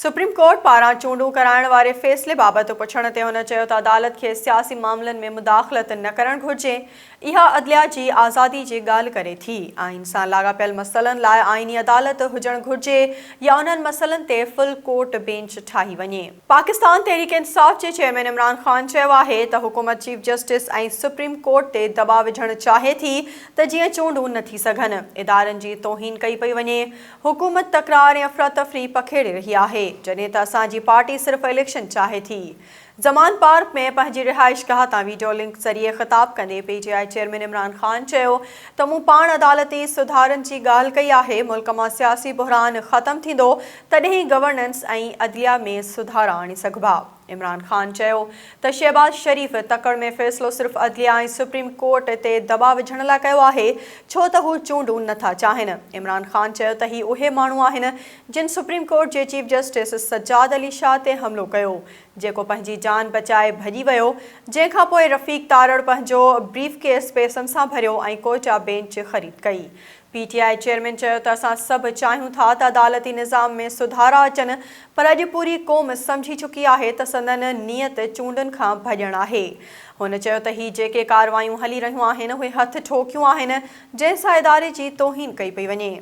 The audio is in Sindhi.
سپريم ڪورٽ پاران چونڊون ڪرائڻ واري فيصلي بابت پڇڻ تي هن چيو ته عدالت کي سياسي معاملن ۾ مداخلت نه ڪرڻ گهرجي، اها عدليا جي آزادي جي ڳالهه ڪري ٿي، آئين سان لاڳاپيل مسئلن لاء آئيني عدالت هجڻ گهرجي يا انهن مسئلن تي فل ڪورٽ بينچ ٺاهي وڃي. پاڪستان تحريڪ انصاف جي چيئرمين عمران خان چيو آهي ته حڪومت چيف جسٽس ۽ سپريم ڪورٽ تي دٻاء وجهڻ چاهي ٿي ته جيئن چونڊون نه ٿي سگهن، ادارن جي توهين ڪئي پئي وڃي، حڪومت تڪرار ۽ افراتفري پکيڙي رهي آهي، جڏهن ته اسان جي پارٽي صرف اليڪشن چاهي ٿي. زمان پارڪ ۾ پنهنجي رهائشگاهه تان ويڊيو لنڪ ذريعي خطاب ڪندي P T I chairman Imran Khan چيو ته مون پاڻ عدالتي سڌارن جي ڳالهه ڪئي آهي، ملڪ مان سياسي بحران ختم ٿيندو تڏهن ئي گورننس ۽ عدليه ۾ سڌارا آڻي سگهبا. عمران خان چيو ته شهباز شريف تڪڙ ۾ فيصلو صرف عدليه ۽ سپريم ڪورٽ تي دٻاء وجهڻ لاء ڪيو آهي ڇو ته هو چونڊون نٿا چاهين. عمران خان چيو ته هي اهي ماڻهو آهن جن سپريم ڪورٽ جي چيف جسٽس سجاد علي شاهه تي حملو ڪيو جيڪو پنهنجي جان بچائي ڀڄي ويو جنهن کانپوء رفيق تارڙ پنهنجو بريف ڪيس پئسن سان ڀريو ۽ ڪوئٽا بينچ خريد ڪئي. پي ٽي I chairman چيو ته اسان سڀ چاهيون ٿا ته عدالتي نظام ۾ سڌارا اچن پر اڄ پوري قوم سمجهي چڪي آهي ته سندن نيت چونڊن کان ڀڄڻ آهي. هن چيو ته هي جيڪي ڪارروايون هلي رهيون آهن اهي هٿ ٺوڪيون آهن جنهن سان اداري جي توهين ڪئي پئي وڃي.